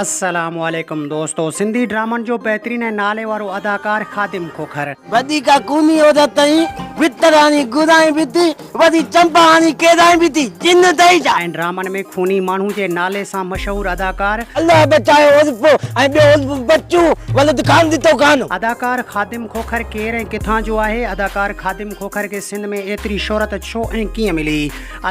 السلام عليڪم دوستو سنڌي ڊرامن جو بهترين ۽ نالي وارو اداڪار خادم کوکر. وڌي ڪا ڪوني عورت تئين، وتر آڻي گهرائين به ٿي، وري چمپا آڻي ڪيرائين به ٿي، جن اٿئي ڇا؟ ۽ ڊرامن ۾ خوني ماڻهو جي نالي سان مشهور اداڪار. الله بچايو عرف ۽ ٻيو عرف بچو ولد خان ڏتو خان. اداڪار خادم کوکر ڪير ۽ ڪٿان جو آهي؟ اداڪار خادم کوکر کي سنڌ ۾ ايتري شهرت ڇو ۽ ڪيئن ملي؟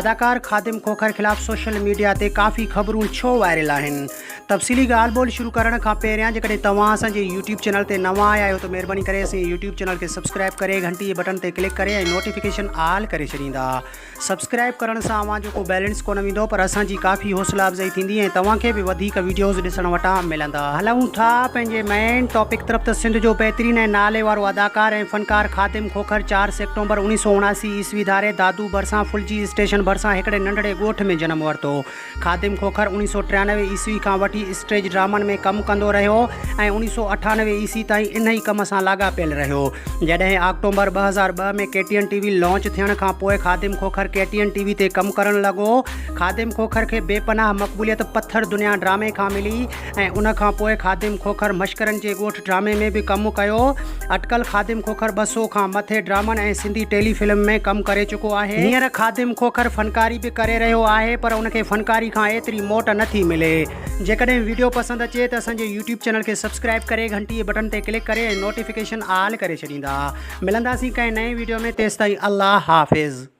اداڪار خادم کوکر خلاف سوشل ميڊيا تي ڪافي خبرون ڇو وائرل آهن؟ تفصيلي ڳالهه ٻولهه شروع ڪرڻ کان پهريان جيڪڏهن توهان اسان جي يوٽيوب چينل تي نوان آيا آهيو ته مهرباني ڪري اسان جي يوٽيوب چينل کي سبسڪرائب ڪري گهنٽي جي بٽڻ تي ڪلڪ ڪري ۽ نوٽيفڪيشن آل ڪري ڇڏيندا. سبسڪرائب ڪرڻ سان اوهان جو ڪو بيلنس ڪونه ويندو پر اسان جي ڪافي حوصلا افزائي ٿيندي ۽ توهان کي به وڌيڪ ويڊيوز ڏسڻ وٽان ملندا. هلون ٿا پنهنجي مين ٽاپڪ طرف ته سنڌ جو بهترين ۽ نالي وارو اداڪار ۽ فنڪار خادم کوکر چار سيپٽمبر 1979 عيسوي ڌاري دادو ڀرسان ڦلجي اسٽيشن ڀرسان هڪڙي ننڍڙي ڳوٺ ۾ جنم ورتو. خادم کوکر 1993 عيسوي کان وٺي اسٽيج ڊرامن ۾ ڪم ڪندو رهيو ۽ 1998 عيسوي تائين انهي ڪم سان لاڳاپيل رهيو. جڏهن October 2002 ۾ K T N T V launch ٿيڻ کان پوء Khadim Khokhar K T N T V تي ڪم ڪرڻ لڳو. خادم کوکر کي بي پناهه مقبوليت پٿر دنيا ڊرامي کان ملي ۽ ان کان پوء خادم کوکر مشڪرن جي ڳوٺ ڊرامي ۾ به ڪم ڪيو. اٽڪل خادم کوکر 200 کان مٿي ڊرامن ۽ سنڌي ٽيلي فلم ۾ ڪم ڪري چڪو آهي. هينئر خادم کوکر فنڪاري به ڪري رهيو آهي پر ان کي فنڪاري کان ايتري موٽ نه ٿي ملي. جيڪڏهن ويڊيو پسند اچي ته اسان جي يوٽيوب چينل کي سبسڪرائب ڪري گهنٽي جي بٽڻ تي ڪلڪ ڪري ۽ نوٽيفڪيشن آل ڪري ڇڏيندا. ملنداسين ڪنهن نئين ويڊيو ۾ تيستائين الله حافظ.